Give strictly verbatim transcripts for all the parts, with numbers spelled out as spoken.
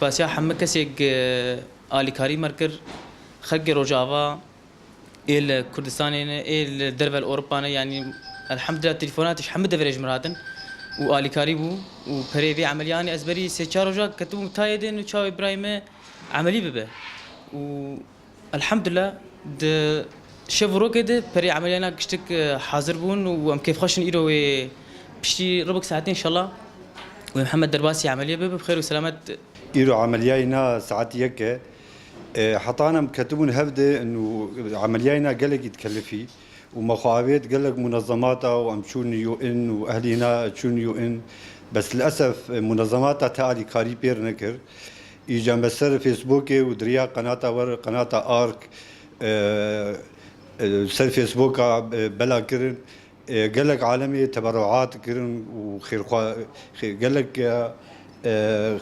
Spasiya hemû kesê alîkarî me kir, xelkê Rojava, ê li Kurdistanê ne, ê li derve li Ewropa ne, yanî elhamdulillah telefonat ji hemû deverê ji min hatin û alîkarî bû û perê vê emeliyanê ez berî sê çar roja ketibûm tayê din û çavê birayê me emelî bibe. Û elhamdulillah di şev û rokê de perê emeliyana giştik, e, hazir bûn û em kêfxweş in îro wê piştî ribik saetê inşallah wê Mihemed derbasî emeliyê bibe bi xêr û selamet. Îro emeliyayîna saet yek e. E, hetan em ketibûn hev de û emeliyayîna gelekî dikelifî û me xwe avêt gelek munezemata û em çûn U N û ehlîna çûn U N. Bes lilesef, e, munezemata te alîkarî pêr nekir. Îca me ser Facebookê û di riya qenata wer, qenata Ark, e, e, ser Facebooka, e, bela kirin. E, gelek alemê teberruat kirin û xêrxwa-, xê-, gelek, e, e,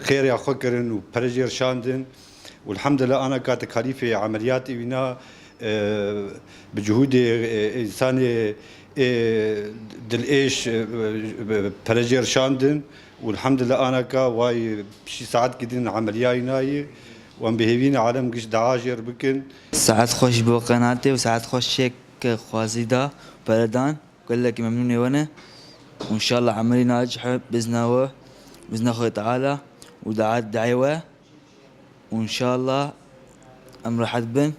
xêrê xwe kirin û pere jê şandin. Û elhamdulillah ana ka tekalîfê emeliyatê wîna, e, bi cihûdê, e, însanê, e, dilêş, e, pere jê şandin. Û elhamdulillah ana ka way piştî saet gidin emeliyayî nayê. Wan bi hêvî ne alem giş dua jêr bikin. Saet xweş bo qenatê û saet xweş çêk xwazî da peredan. Gelek memnûnê we ne. Û înşallah emelî nacih e, bizna we, bizna Xwedê Teala û dua, duayê we. Û înşallah em rehet bin.